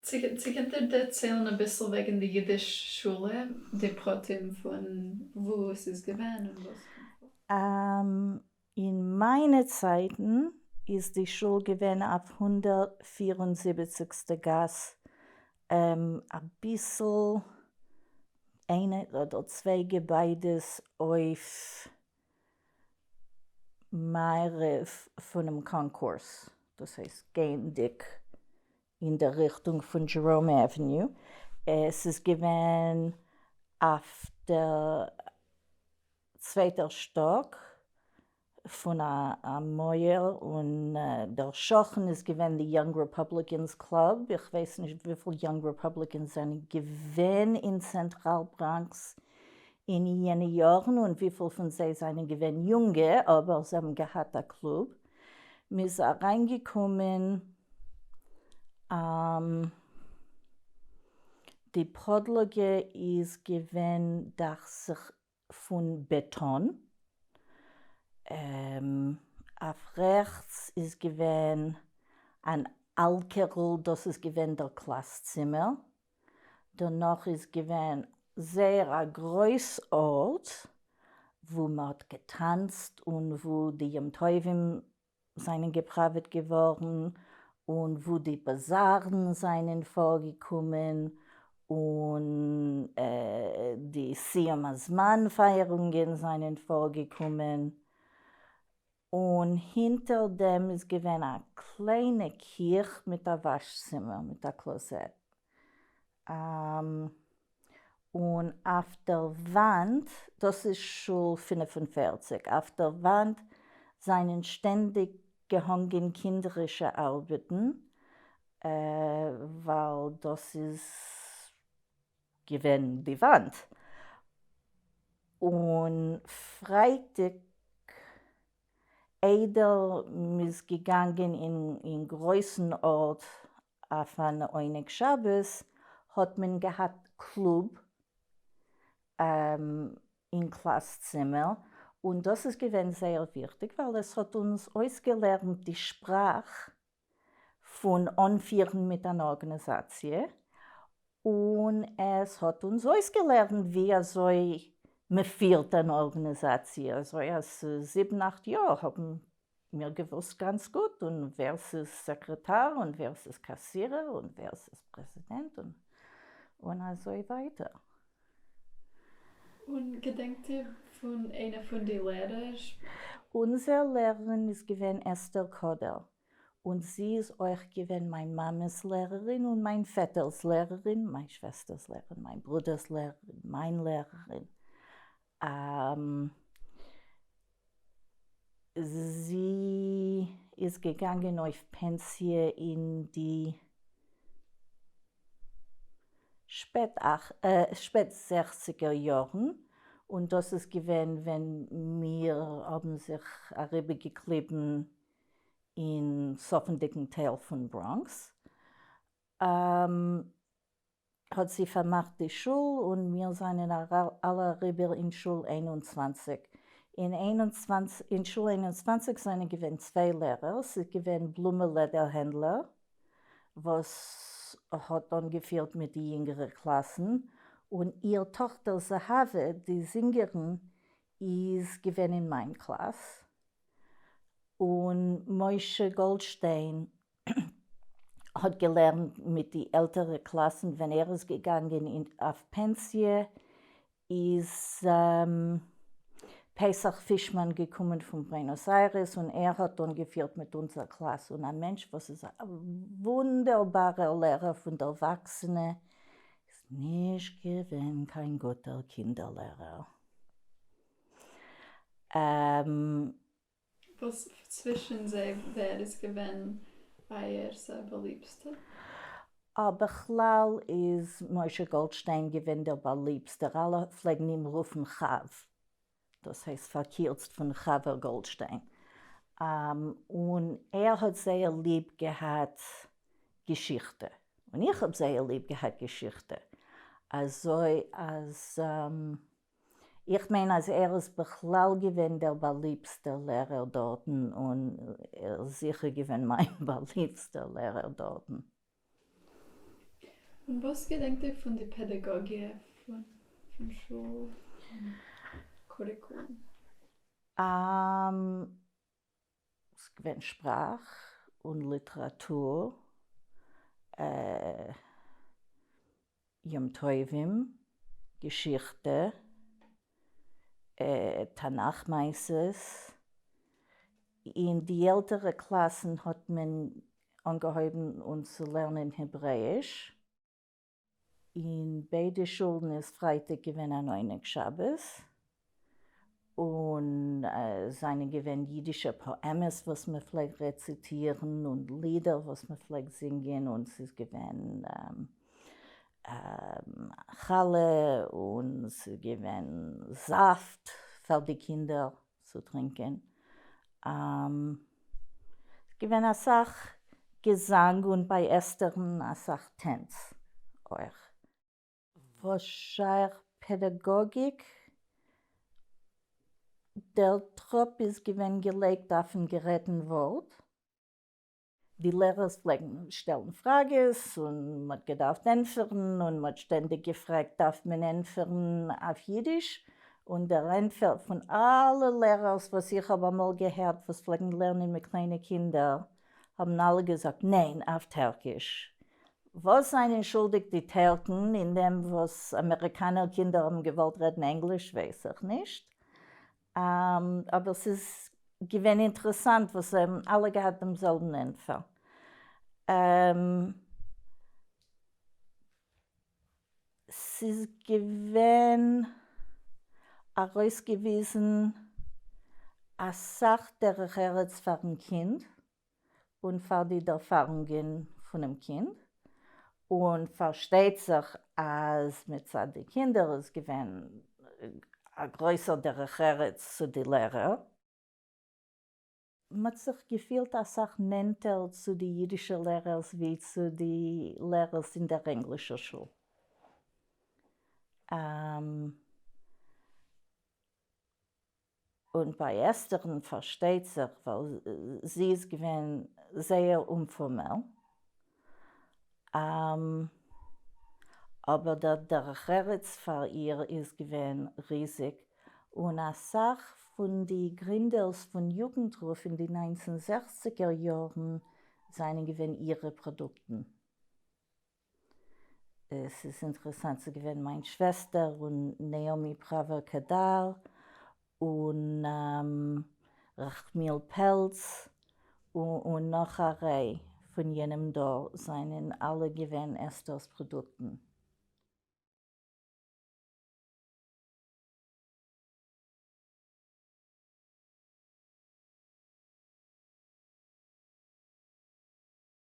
צי קענט איר דערציילן אביסל וועגן די אידיש שולע, די פרטים פון וואו עס איז געווען און וואס קומט פאר? אין מיינע צייטן איז די שול געווען אויף 174סטע גאס, אביסל איינע אדער צוויי געביידעס אויף מערב פונעם concourse, דאס הייסט גייענדיג אין דער ריכטונג פון Jerome Avenue. עס איז געווען אויף דער צווייטער שטאק פון א מויער, און דער שכן איז געווען די Young Republicans Club. איך ווייס נישט וויפיל Young Republicans זענען געווען אין Central Bronx אין יענע יארן און וויפיל פון זיי זענען געווען יונגע, אבער זיי האבן געהאט א קלוב. מ'איז אריינגעקומען, די פאדלאגע איז געווען דאכט זיך פון בעטאן, אויף רעכטס איז געווען אן אלקערל, דאס איז געווען דער קלאס צימער. דערנאך איז געווען זייער א גרויס ארט וואו מען האט געטאנצט און וואו די יום טובים זענען געפראוועט געווארן און וואו די באזארן זענען פארגעקומען און די סיום הזמן פייערונגען זענען פארגעקומען. און הינטער דעם איז געווען א קליינע קיך מיט א וואש צימער מיט א קלאזעט, און אויף דער וואנט, דאס איז שול 45, אויף דער וואנט זענען שטענדיג געהאנגען קינדערישע ארבעטן, ווייל דאס איז געווען די וואנט. און פרייטאג איידער מ'איז געגאנגען אין גרויסן ארט אויף אן עונג שבת האט מען געהאט קלוב אין קלאס צימער, און דאס איז געווען זייער וויכטיג ווייל עס האט אונז אויסגעלערנט די שפראך פון אנפירן מיט אן ארגאניזאציע, און עס האט אונז אויסגעלערנט ווי אזוי מען פירט אן ארגאניזאציע, אזוי אז זיבן אכט יאר האבן מיר געוואוסט גאנץ גוט און ווער ס'איז סעקרעטאר און ווער ס'איז קאסירער און ווער ס'איז פרעזידענט און אזוי ווייטער. און געדענקט איר פון איינע פון די לערער? אונזער לערערין איז געווען אסתר קאדער, און זי איז אויך געווען מיין מאמע'ס לערערין און מיין פעטער'ס לערערין, מיין שוועסטער'ס לערערין, מיין ברודער'ס לערערין, מיין לערערין. זי איז געגאנגען אויף פענסיע אין די שפעט זעכציגער יארן, און דאס איז געווען ווען מיר האבן זיך אריבערגעקליבן אין צפונדיגן טייל פון בראנקס. האט זי פארמאכט די שול און מיר זענען אלע אריבער אין שול 21. אין שול 21 זענען געווען צוויי לערערס, ס'איז געווען בלומע לעדערהענדלער וואס האט אנגעפירט מיט די יונגערע קלאסן, און איר טאכטער זהבה די זינגערין איז געווען אין מיין קלאס, און משה גאלדשטיין האט געלערנט מיט די עלטערע קלאסן. ווען ער איז געגאנגען אויף פענסיע איז פסח פישמאן געקומען פון בוענאס איירעס און ער האט אנגעפירט מיט אונזער קלאס, און א מענטש וואס איז א וואונדערבארער לערער פון דערוואקסענע איז נישט געווען קיין גוטער קינדער לערער. וואס צווישן זיי ווער איז געווען אייערס א באליבסטע? בכלל איז משה גאלדשטיין געווען דער באליבסטער, אלע פלעגן אים רופן חב, דאס הייסט פארקירצט פון חבר גאלדשטיין, און ער האט זייער ליב געהאט געשיכטע, און איך האב זייער ליב געהאט געשיכטע, אזוי אז איך מיין אז ער איז בכלל געווען דער באליבסטער לערער דארטן, און ער איז זיכער געווען מיין באליבסטער לערער דארטן. און וואס געדענקט איר פון די פעדאגאגיע פון שול און קוריקולום? ס'איז געווען שפראך און ליטעראטור, יום טובים, געשיכטע, תנך מעשות. אין די עלטערע קלאסן האט מען אנגעהויבן אונז צו לערנען העברעאיש. אין ביידע שולן איז פרייטאג געווען אן עונג שבת, און זענען געווען אידישע פאעמעס וואס מען פלעגט רעציטירן און לידער וואס מען פלעגט זינגען, און ס'איז געווען חלה און ס'איז געווען זאפט פאר די קינדער צו טרינקען. ס'איז געווען אסאך געזאנג און ביי אסתר'ן אסאך טענץ אויך. וואס שייך פעדאגאגיק, דער טראפ איז געווען געלייגט אויפן גערעדטן ווארט. די לערערס פלעגן שטעלן פראגעס און מ'האט געדארפט ענטפערן, און מ'האט שטענדיג געפרעגט דארף מען ענטפערן אויף אידיש, און דער ענטפער פון אלע לערערס וואס איך האב אמאל געהערט וואס פלעגן לערנען מיט קליינע קינדער האבן אלע געזאגט ניין אויף טערקיש. וואס זענען שולדיג די טערקן אין דעם וואס אמעריקאנער קינדער האבן געוואלט רעדן ענגליש ווייס איך נישט, אבער ס'איז געווען אינטערעסאנט וואס זיי האבן אלע געהאט דעם זעלבן ענטפער. ס'איז געווען ארויסגעוויזן אסאך דרך ארץ פארן קינד און פאר די ערפארונגען פונעם קינד, און פארשטייט זיך אז מצד די קינדער איז געווען א גרויסער דרך ארץ צו די לערער. מ'האט זיך געפילט אסאך נענטער צו די אידישע לערערס ווי צו די לערערס אין דער ענגלישער שול. און ביי אסתר'ן פארשטייט זיך ווייל זי איז געווען זייער אומפארמעל, אבער דער דרך ארץ פאר איר איז געווען ריזיג, און אסאך פון די גרינדערס פון יוגנטרוף אין די ניינצן זעכציגער יארן זענען געווען אירע פראדוקטן. עס איז אינטערעסאנט, ס'איז געווען מיין שוועסטער און נעמי פראווער קעדאר און רחמיאל פעלץ און נאך א ריי פון יענעם דור זענען אלע געווען אסתר'ס פראדוקטן.